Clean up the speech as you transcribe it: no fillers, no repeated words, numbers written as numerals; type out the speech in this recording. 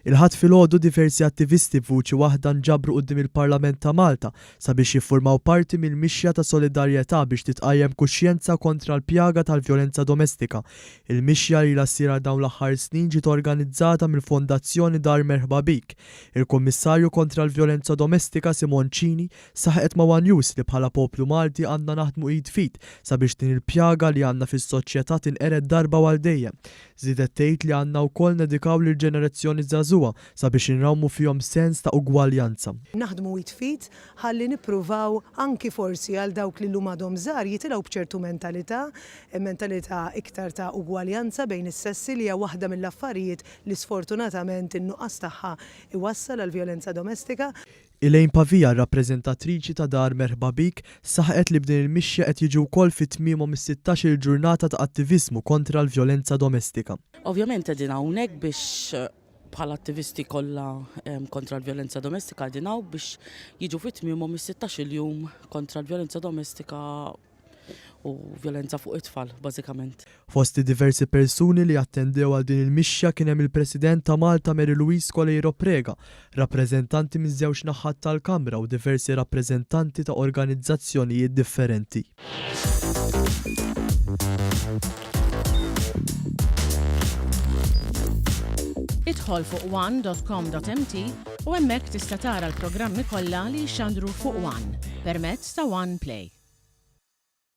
Il-Ħadd filgħodu diversi attivisti b'vuċi waħda nġabru quddiem il-Parlament ta' Malta sabiex jiffurmaw parti mill-mixja ta' solidarjetà biex titqajjem kuxjenza kontra l-pjaga tal-vjolenza domestika. Il-mixja li ilha ssir għal dawn l-aħħar snin ġiet organizzata mill-Fondazzjoni Dar Merħba Bik. Il-Kummissarju kontra l-Vjolenza Domestika Simone Cini saħqet ma' one News li bħala poplu Malti għandna naħdmu id f'id sabiex din il-pjaga li għandna fis-soċjetà tinqered darba u għal dejjem. Żiedet tgħid li għandna wkoll nedikaw lill-ġenerazzjoni żagħżugħa sabiex inrawmu fihom sens ta' ugwaljanza. Naħdmu id f'id ħalli nippruvaw anki forsi għal dawk li llum għadhom żgħar jitilgħu b'ċertu mentalità, mentalità iktar ta' ugwaljanza bejn is-sessi li hija waħda mill-affarijiet li sfortunatament in-nuqqas tagħha iwassal għall-vjolenza domestika. Elaine Pavia, rappreżentatriċi ta' Dar Merħba Bik, saħqet li b'din il-mixja qed jiġu wkoll fi tmiemhom is-sittax-il ġurnata ta' attiviżmu kontra l-vjolenza domestika. Ovvjament qegħdin hawnhekk biex bħala attivisti kollha kontra l-vjolenza domestika qegħdin hawn biex jiġu fi tmiemhom is-sittax-il jum kontra l-vjolenza domestika u vjolenza fuq it-tfal bażikament. Fost id-diversi persuni li attendew għal din il-mixja kien hemm il-President ta' Malta Mary Louise Coleiro Prega, rappreżentanti miż-żewġ naħat tal-Kamra u diversi rappreżentanti ta' organizzazzjonijiet differenti. Idħol fuq one.com.mt u hemmhekk tista' tara l-programmi kollha li jixxandru fuq One permezz ta' One Play.